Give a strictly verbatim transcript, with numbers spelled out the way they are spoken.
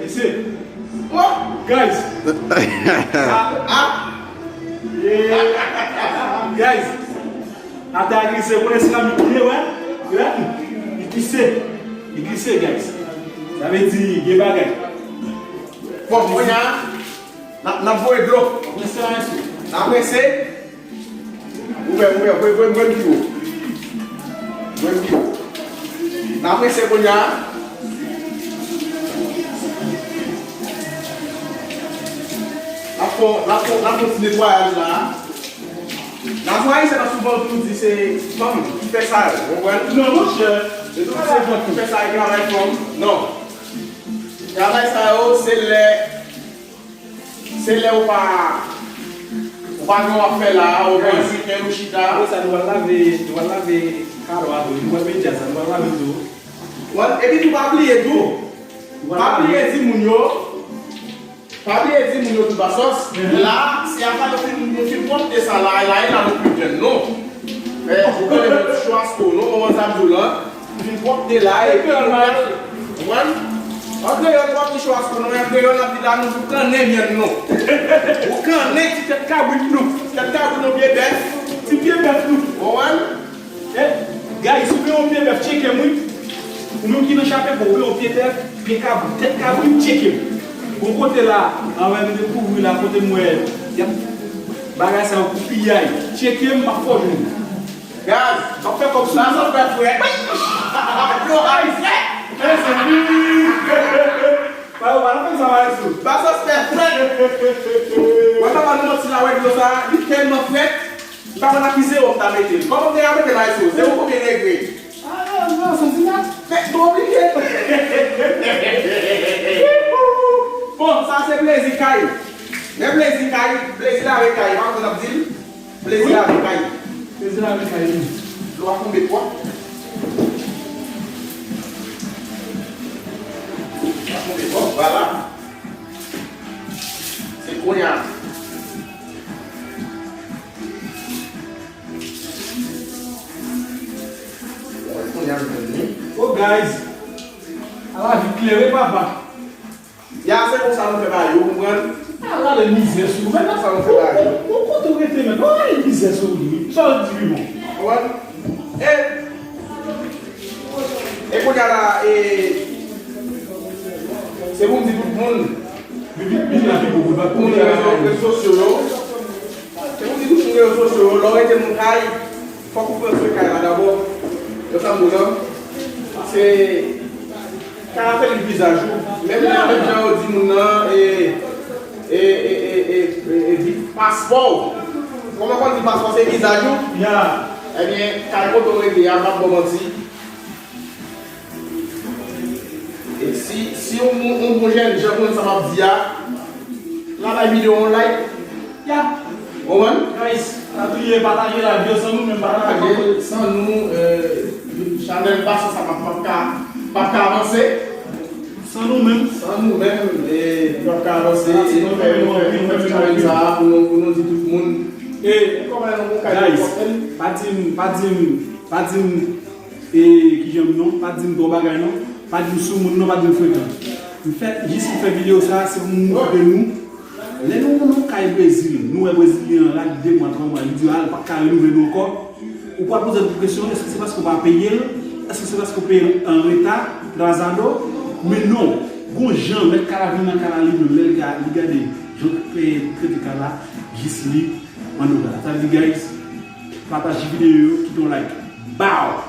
mesye. Guys. Ah, ah. Yeah. Guys. Ata glise, konnen se la mi pye, wè? Wè? Li glise. Li glise, guys. Sa vle di, gen bagay. Bon, kounye a, n ap, n ap voye dlo. Prese, mesye. N ap prese. Ouvè, ouvè, ouvè, ouvè, ouvè mikwo. Ouvè mikwo. N ap prese kounye a. N ap fè, n ap fè, n ap fè ti netwayaj la. Nan zwa ayisyen nan souvan toujou di se fanm ki fè sa yo, ou konprann? Non, monchè. Se tout se fanm ki fè sa yo, travay fanm. Non. Travay sa yo, se lè, se lè ou pa, ou pa gen w ap fè la, ou pran wikèn ou chita. Apre sa, nou al lave, nou al lave kado a tou, nou al mete sa, nou al lave tou. Epi tou pa bliye tou. Pa bliye di moun yo. Pa bliye di moun yo tou ba sòs. Mhm. La, se apa nou fin, nou fin pwòpte sa la, la, e la nou pi jèn nou. Fè, ou konnen mwen ti chwasko nou, ou wè sa m di w lan. Nou fin pwòpte la, e pi nou konprann? An kreyòl, nou pa ti chwasko nou, an kreyòl, n ap di la, nou boukannen vyann nou. Boukannen ti tèt kabrit nou. Tèt kabrit nou, pye bèf. Ti pye bèf nou. Ou konprann? Eh, guys, si w gen yon pye bèf, tcheke m, wi. Ou menm ki nan Chapekò, ou gen yon pye bèf, pye kabrit, tèt kabrit, tcheke m. Bon kote la, anvan nou dekouvri la, kote m wè, y ap bagay sa yo pou piyay. Tcheke m, m ap fè w jwenn. Gaz, m ap fè kòb sou sa, sa fè frèt. Yo, ayisyen! Mezanmi! Wè, w pa nan fè sa, Maestro. Ba sa fè frèt! Wè, papa, nou manti la, wè, dlo sa, li tèlman frèt. M pa konn a ki zewo m ta mete l. Kòman m te ka mete l a zewo? Zewo konbyen degre? Ah, non, santilat. Men, m oblije. Bon, sa se plezi kay. Men plezi kay, plezi lave kay. Pa konn ap di l. Plezi lave kay. Plezi lave kay, wi. Dlo a tonbe twòp. Dlo a tonbe twòp, vwala. Se kounye a. Oh, guys. Ala vi klere, papa. Ya, se konsa nou fè bagay yo, ou konprann? Ala le mizè sou ou, men. Sa nou fè bagay yo. Ou kote ou rete, men. Ala le mizè sou ou, wi. Sa w di, wi, bon. Ou konprann? E, e kounye a la, e, se pou m di tout moun, Tout moun nan rezo, rezo sosyo yo. Se pou di tout moun rezo sosyo yo, lè w rete nan kay, fòk ou pran swen kay la dabò. Yo sa m di w lan, se kay la fè li vizaj ou. Menm jan, menm jan yo di moun nan, e, e, e, e, e, e, di paspò w. Kòman konn di paspò se vizaj ou? Ya. Ebyen, kay kote w rete a, m p ap ba w manti. E si, si yon, yon, yon bon jènjan konn sa m ap di a, la bay videyo yon like. Ya. Ou konprann? Guys, pa bliye pataje live yo, san nou menm pa ka pataje. San nou, euh, chanèl pa sa, sa p ap, p ap ka, p ap ka avanse. San nou menm. San nou menm, e, nou p ap ka avanse. E nou fè, nou fè, nou fè challenge sa a pou nou, pou nou di tout moun. E, kòman nou kay guys, pa di m, pa di m, pa di m, e, kijan m non, pa di m twò bagay non, pa di m soumoun non, pa di m frekan. M fè, jis m fè videyo sa a, se pou m montre nou. Lè nou, nou kay Brezil, nou wè Brezilyen an la de mwa, twa mwa, li di, "Ah, l pa ka renouvle nou ankò." Ou pral poze l kesyon, èske se paske w pa peye l? Èske se paske w peye l an reta, trazado? Men non, gon jan, mèt kay la vin nan kay la li menm, lè l ga-, li gade jan k ap trete kay la, jis li an nou la. Sa vle di, guys, pataje videyo yo, kite yon like. Bow!